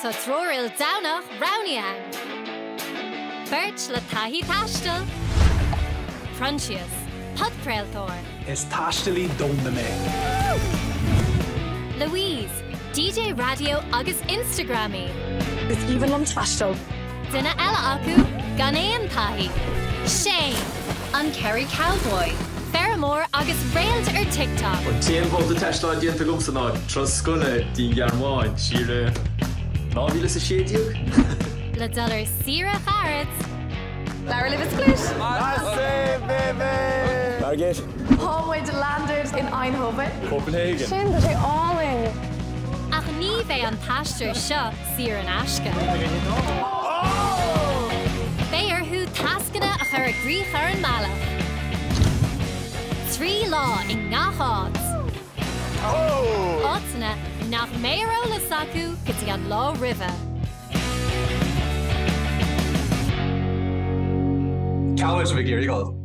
Tá triúr ildánach roghnaithe ann. Beirt le taithí taistil. Proinsias, podchraoltóir. Is taistealaí domhanda mé. Louise, DJ raidió agus Instagramaí. Is aoibhinn liom taisteal. Duine eile acu gan aon taithí. Shane, an Kerry Cowboy, feirmeoir agus réalt ar TikTok. An t-aon bhabhta taistil atá déanta agamsa ná turas scoile dtí'n Ghearmáin siar i 2016. Le dul ar saoire ghairid. Labhair libh i Split! Margit. Tá muid landed in Eindhoven. Copenhagen. Sin, tá sé álainn! Ach ní bheidh an t-aistear seo saor in aisce. Beidh orthu tascanna a chur i gcrích ar an mbealach. 3 lá i ngach áit. Áiteanna nach mbeidh ar eolas acu go dtí an lá roimhe. Cá bhfuil sibh ag iarraidh dul?